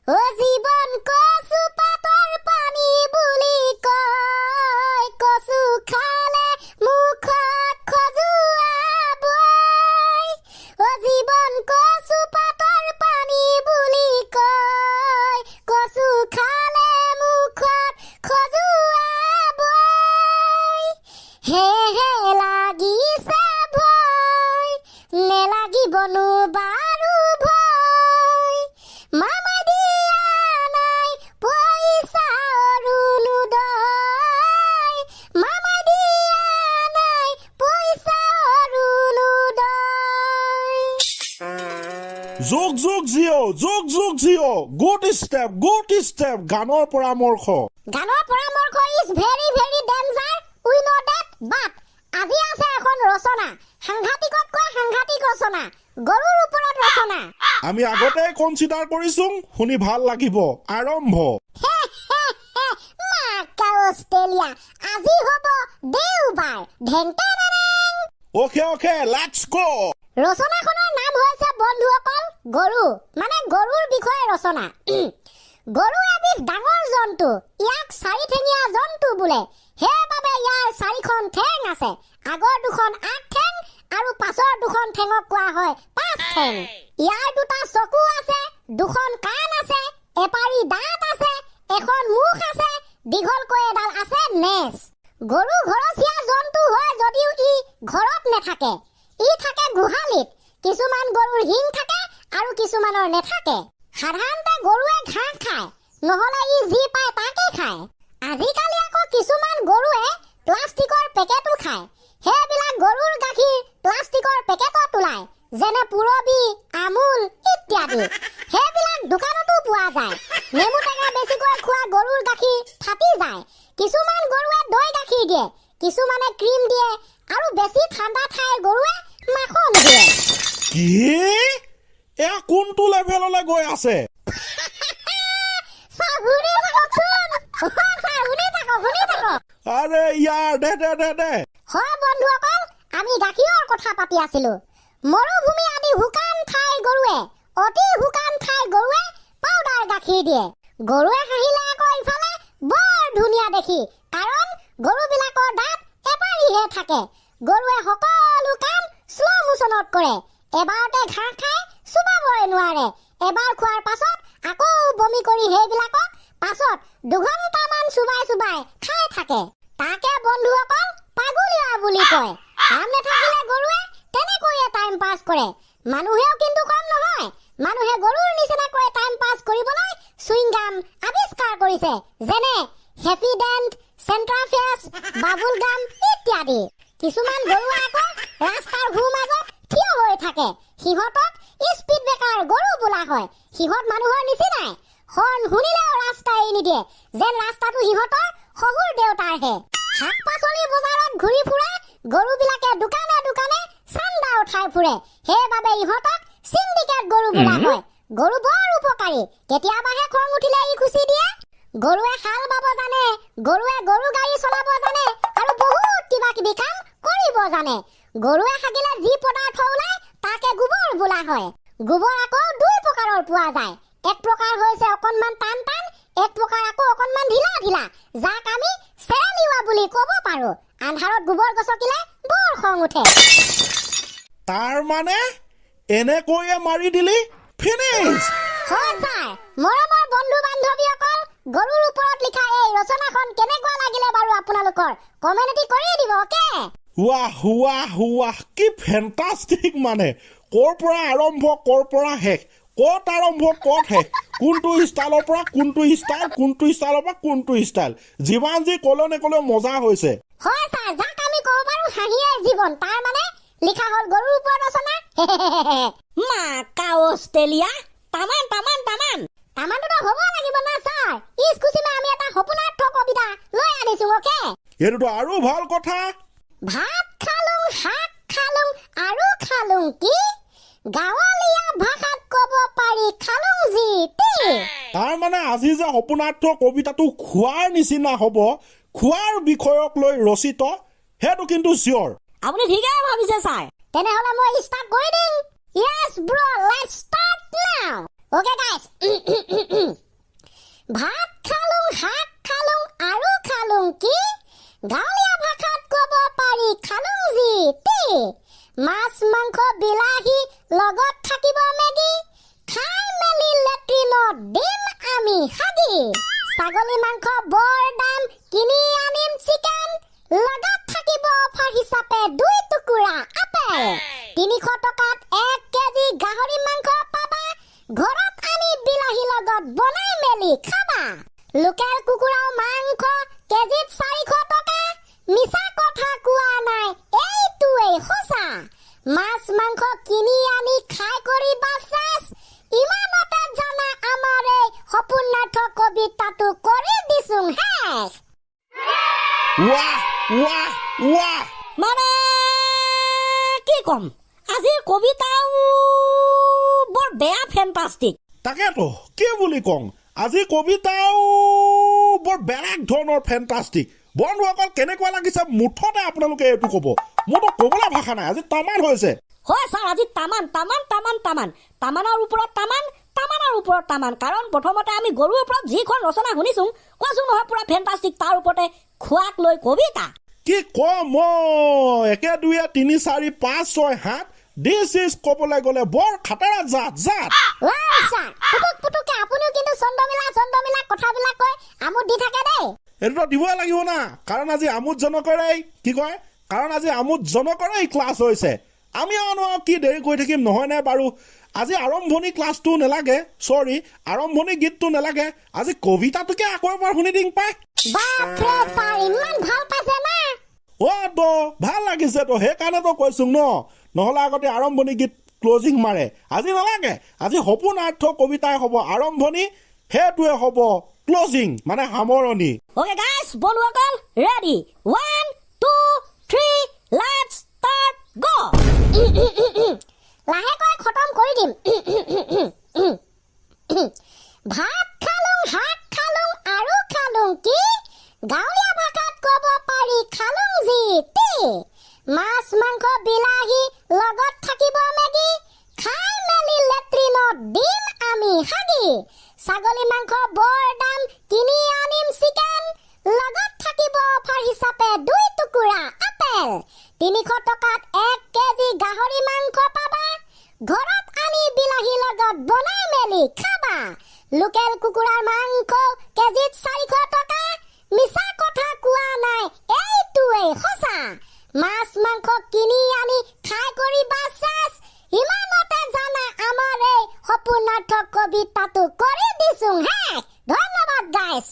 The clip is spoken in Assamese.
অ জীৱন কচু পাতৰ পানী বুলি কয়, কচু খালে মুখত খজুৱাবই। অ জীৱন কচু পাতৰ পানী বুলি কয়, কচু খালে মুখত খজুৱাবই। হে হে লাগিছে ভয়, নেলাগিবনো বাৰু ভয়। মামা দিয়া নাই পইচা অৰুণোদয়, মামা দিয়া নাই পইচা অৰুণোদয়। যুগ যুগ জিঅ, যুগ যুগ Jio. Good step, good step. গানৰ পৰামৰ্শ। গানৰ পৰামৰ্শ is very very danger, we know that. But আজি আছে এখন ৰচনা, সাংঘাতিকতকৈ সাংঘাতিক ৰচনা, গৰুৰ ওপৰত ৰচনা। আমি আগতে কনচিডাৰ কৰিছো, শুনি ভাল লাগিব। আৰম্ভ। মাকা অষ্ট্ৰেলিয়া, আজি হ'ব দেওবাৰ। ঢেং টেৰেং। অ'কে অ'কে, let's গ'। ৰচনাখনৰ নাম হৈছে বন্ধুসকল গৰু, মানে গৰুৰ বিষয়ে ৰচনা। গৰু এবিধ ডাঙৰ জন্তু। ইয়াক চাৰিঠেঙীয়া জন্তু বোলে। সেইবাবে ইয়াৰ চাৰিখন ঠেং আছে। আগৰ দুখন আগ ঠেং আৰু পাছৰ দুখন ঠেঙক কোৱা হয় পাছ ঠেং। ইয়াৰ দুটা চকু আছে, দুখন কাণ আছে, এপাৰি দাঁত আছে, এখন মুখ আছে, দীঘলকৈ এডাল আছে নেজ। গৰু ঘৰচীয়া জন্তু হয় যদিও ই ঘৰত নাথাকে, ই থাকে গোহালিত। কিছুমান গৰুৰ শিং থাকে আৰু কিছুমানৰ নেথাকে। সাধাৰণতে গৰুৱে ঘাঁহ খায়, নহলে ই যি পায় তাকে খায়। আজিকালি আকৌ কিছুমান গৰুৱে প্লাষ্টিকৰ পেকেটো খায়। সেইবিলাক গৰুৰ গাখীৰ প্লাষ্টিকৰ পেকেটত ওলায়, যেনে পূৰবী, আমুল ইত্যাদি। সেইবিলাক দোকানতো পোৱা যায়। নেমু টেঙা বেছিকৈ খোৱা গৰুৰ গাখীৰ ফাটি যায়। কিছুমান গৰুৱে দৈ গাখীৰ দিয়ে, কিছুমানে ক্ৰীম দিয়ে আৰু বেছি ঠাণ্ডা ঠাইৰ গৰুৱে মাখন দিয়ে। কি, এয়া কোনটো লেভেললৈ গৈ আছে? ছাৰ, শুনি থাককচোন। অ, ছাৰ, শুনি থাকক, শুনি থাকক। আৰে ইয়াৰ, দে দে দে দে। হয় বন্ধুসকল, আমি গাখীৰৰ কথা পাতি আছিলো। মৰুভূমি আদি শুকান ঠাইৰ গৰুৱে, অতি শুকান ঠাইৰ গৰুৱে পাউডাৰ গাখীৰ দিয়ে। গৰুৱে হাঁহিলে আকৌ ইফালে বৰ ধুনীয়া দেখি, কাৰণ গৰুবিলাকৰ দাঁত এপাৰিহে থাকে। গৰুৱে সকলো কাম শ্ল' মোচনত কৰে। এবাৰতে ঘাঁহ খাই চোবাবই নোৱাৰে। এবাৰ খোৱাৰ পাছত আকৌ বমি কৰি সেইবিলাকক পাছত 2 ঘণ্টামান চোবাই চোবাই খাই থাকে। তাকে বন্ধুসকল পাগুলীয়া বুলি কয়। কাম নাথাকিলে গৰুৱে তেনেকৈয়ে টাইম পাছ কৰে। মানুহেও কিন্তু কম নহয়। মানুহে গৰুৰ নিচিনাকৈ টাইম পাছ কৰিবলৈ চুইংগাম আৱিষ্কাৰ কৰিছে, যেনে হেপিডেণ্ট, চেণ্ট্ৰাফেছ, বাবুল গাম ইত্যাদি। কিছুমান গৰুৱে আকৌ ৰাস্তাৰ সোঁ মাজত থিয় হৈ থাকে। সিহঁতক স্পীড ব্ৰেকাৰ গৰু বোলা হয়। সিহঁত মানুহৰ নিচিনাই, হৰ্ণ শুনিলেও ৰাস্তা এৰি নিদিয়ে, যেন ৰাস্তাটো সিহঁতৰ শহুৰ দেউতাৰহে। শাক পাচলি বজাৰত ঘূৰি ফুৰা গৰুবিলাকে দোকানে দোকানে চান্দা উঠাই ফুৰে, সেইবাবে ইহঁতক চিণ্ডিকেট গৰু বোলা হয়। গৰু বৰ উপকাৰী, কেতিয়াবাহে খং উঠিলে ই খুচি দিয়ে। গৰুৱে হাল বাব জানে, গৰুৱে গৰু গাড়ী চলাব জানে আৰু বহুত কিবা কিবি কাম কৰিব জানে। গৰুৱে হাগিলে যি পদাৰ্থ ওলায় তাকে গোবৰ বোলা হয়। গোবৰ আকৌ দুই প্ৰকাৰৰ পোৱা যায়। এক প্ৰকাৰ হৈছে অকণমান টান টান, এক প্ৰকাৰ আকৌ অকণমান ঢিলা ঢিলা, যাক আমি চেৰেলিৱা বুলি ক'ব পাৰো। আন্ধাৰত গোবৰ গছকিলে বৰ খং উঠে। তাৰ মানে এনেকৈয়ে মাৰি দিলি, ফিনিছ। হয় ছাৰ। মৰমৰ বন্ধু বান্ধৱীসকল, গৰুৰ ওপৰত লিখা এই ৰচনাখন কেনেকুৱা লাগিলে বাৰু আপোনালোকৰ কমেণ্ট কৰি দিব। অ'কে। ৱাহ ৱাহ ৱাহ, কি ফেণ্টাষ্টিক! মানে ক'ৰ পৰা আৰম্ভ, ক'ৰ পৰা শেষ, ক'ত আৰম্ভ, ক'ত শেষ, কোনটো ষ্টাইলৰ পৰা কোনটো ষ্টাইল, কোনটো ষ্টাইলৰ পৰা কোনটো ষ্টাইল, যিমান যি ক'লেও নেক'লেও মজা হৈছে। হয় ছাৰ, যাক আমি ক'ব পাৰো হাঁহিয়ে জীৱন। তাৰ মানে লিখা হ'ল গৰুৰ ওপৰত ৰচনা। মাকা অষ্ট্ৰেলিয়া, তামান তামান তামান। তামানটোতো হ'ব লাগিব না ছাৰ। ইচ খুচিমা, আমি এটা সপোনাৰ্থ কবিতা লৈ আনিছো। অ'কে। এইটোতো আৰু ভাল কথা। ভাত খালো, শাক খালো আৰু খালো কি, গাঁৱলীয়া ভাষাত ক'ব পাৰি খালো যি তি। তাৰ মানে আজি যে সপোনাৰ্থ কবিতাটো খোৱাৰ নিচিনা হ'ব, খোৱাৰ বিষয়ক লৈ ৰচিত, সেইটো কিন্তু চিয়ৰ। আপুনি ঠিকেই ভাবিছে ছাৰ। তেনেহ'লে মই ষ্টাৰ্ট কৰি দিম। Yes bro, let's start now. Okay গাইছ, ভাত খালো, শাক খালো আৰু খালো কি? গাঁৱলীয়া ভাষাত ক'ব পাৰি খালো যি টি। মাছ, মাংস, বিলাহী, লগত থাকিব মেগী, খাই মেলি লেট্ৰিনত দিম আমি হাগি। ছাগলী মাংস বৰ দাম, কিনি আনিম চিকেন, লগত থাকিব অফাৰ হিচাপে 2 টুকুৰা আপেল। 300 টকাত 1 কেজি গাহৰি মাংস পাবা, ঘৰত আনি বিলাহী লগত বনাই মেলি খাবা। লোকেল কুকুৰাৰ মাংস কেজিত 400 টকা, মিছা কথা কোৱা নাই, এইটোৱেই সঁচা। মাছ মাংস কিনি আনি খাই কৰিবা চেচ। ইমানতে জানা আমাৰ এই সপোনাৰ্থ কবিতাটো কৰি দিছো শেষ। ৱাহ ৱাহ ৱাহ! মানে কি ক'ম, আজিৰ কবিতাও বৰ বেয়া ফেণ্টাষ্টিক। তাকেতো কি বুলি কওঁ, আজি কবিতাও বৰ বেলেগ ধৰণৰ ফেণ্টাষ্টিক। বন্ধুসকল, কেনেকুৱা লাগিছে মুঠতে আপোনালোকে এইটো ক'ব, মোৰতো ক'বলৈ ভাষা নাই, আজি তামান হৈছে। হয় ছাৰ, আজি তামান তামান তামান তামান, তামানৰ ওপৰত তামান, তামানৰ ওপৰত তামান। কাৰণ প্ৰথমতে আমি গৰুৰ ওপৰত যিখন ৰচনা শুনিছো, কোৱাচোন নহয় পুৰা ফেণ্টাষ্টিক, তাৰ ওপৰতে খোৱাক লৈ কবিতা। কি কম মই, 1 2 3 4 5 6 7, this is ক'বলৈ গ'লে বৰ খাটাৰা জাত জাত। ৱাও ছাৰ, পুতুক পুতুককে আপুনিও কিন্তু ছন্দমিলা ছন্দমিলা কথাবিলাক কৈ আমোদ দি থাকে দেই। এইটোতো দিবই লাগিব না, কাৰণ আজি আমোদজনকৰেই কি কয়, কাৰণ আজি আমোদজনকৰেই ক্লাছ হৈছে। আমি আৰু কি দেৰি কৰি থাকিম নহয়নে বাৰু? আজি আৰম্ভণি ক্লাছটো নালাগে, চৰি, আৰম্ভণি গীতটো নালাগে, আজি কবিতাটোকে আকৌ এবাৰ শুনি দিম পাই। বাপৰে ছাৰ, ইমান ভাল পাইছে না? অ' তো ভাল লাগিছে তো, সেইকাৰণেতো কৈছো ন, নহ'লে আগতে আৰম্ভণি গীত ক্লজিং মাৰে। আজি নালাগে, আজি সপোনাৰ্থ কবিতাই হ'ব আৰম্ভণি, সেইটোৱে হ'ব ক্লজিং, মানে সামৰণি। অ'কে গাইছ, বন্ধুসকল ৰেডি, 1 2 3, let's start গ'। লাহেকৈ খতম কৰি দিম। ভাত খালো, শাক খালো আৰু খালো কি? গাঁৱলীয়া ভাষাত ক'ব পাৰি খালো যি টি। মাছ মাংস বিলাহী, লগত থাকিব মেগী, খাই মেলি লেট্ৰিনত দিম আমি হাগি। ছাগলী মাংস বৰ দাম, কিনি আনিম চিকেন, লগত থাকিব অফাৰ হিচাপে 2 টুকুৰা আপেল। 300 টকাত 1 কেজি গাহৰি মাংস পাবা, ঘৰত আনি বিলাহী লগত বনাই মেলি খাবা। লোকেল কুকুৰাৰ মাংস কেজিত 400 টকা, মিছা কথা কোৱা নাই, এইটোৱেই সঁচা। মাছ মাংস কিনি আনি খাই কৰিবা চেচ। ইমানতে জানা আমাৰ এই সপোনাৰ্থ কবিতাটো কৰি দিছো শেষ। ধন্যবাদ গাইছ।